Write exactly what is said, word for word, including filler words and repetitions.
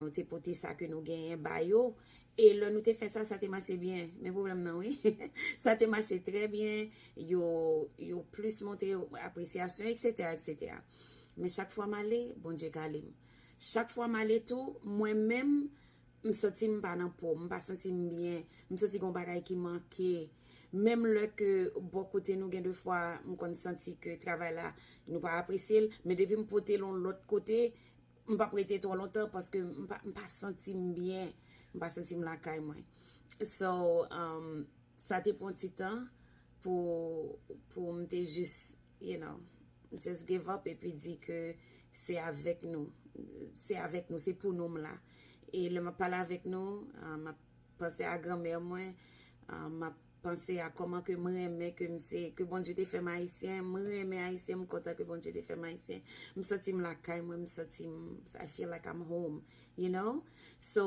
nou te pote sa ke nou genyen ba yo. E lè nou te fè sa, sa te mache byen. Men pwoblèm nan, wi. Sa te mache trè byen. Yo, yo plis montre apresyasyon, et cetera, et cetera. Men chak fwa m ale, Bondye kale m. Chak fwa m ale tou, mwen menm, m santi m pa nan po m, m pa santi m byen, m santi gon bagay ki manke. Menm lè ke bò kote nou gen de fwa, m konn santi ke travay la, nou pa apresye l, men depi m pote l yon lòt kote, m p ap rete twò lontan paske m pa, m pa santi m byen, m pa santi m lakay mwen. So, um, sa te pran ti tan pou, pou m te jis, you know, just give up epi di ke se avèk nou. Se avèk nou, se pou nou m la. E lè m ap pale avèk nou, uh, m ap panse a granmè mwen, uh, m ap panse a kòman ke m renmen ke m se, ke Bondye te fè m ayisyen, m renmen ayisyen, m kontan ke Bondye te fè m ayisyen. M santi m lakay mwen, m santi m, I feel like I'm home, you know? So,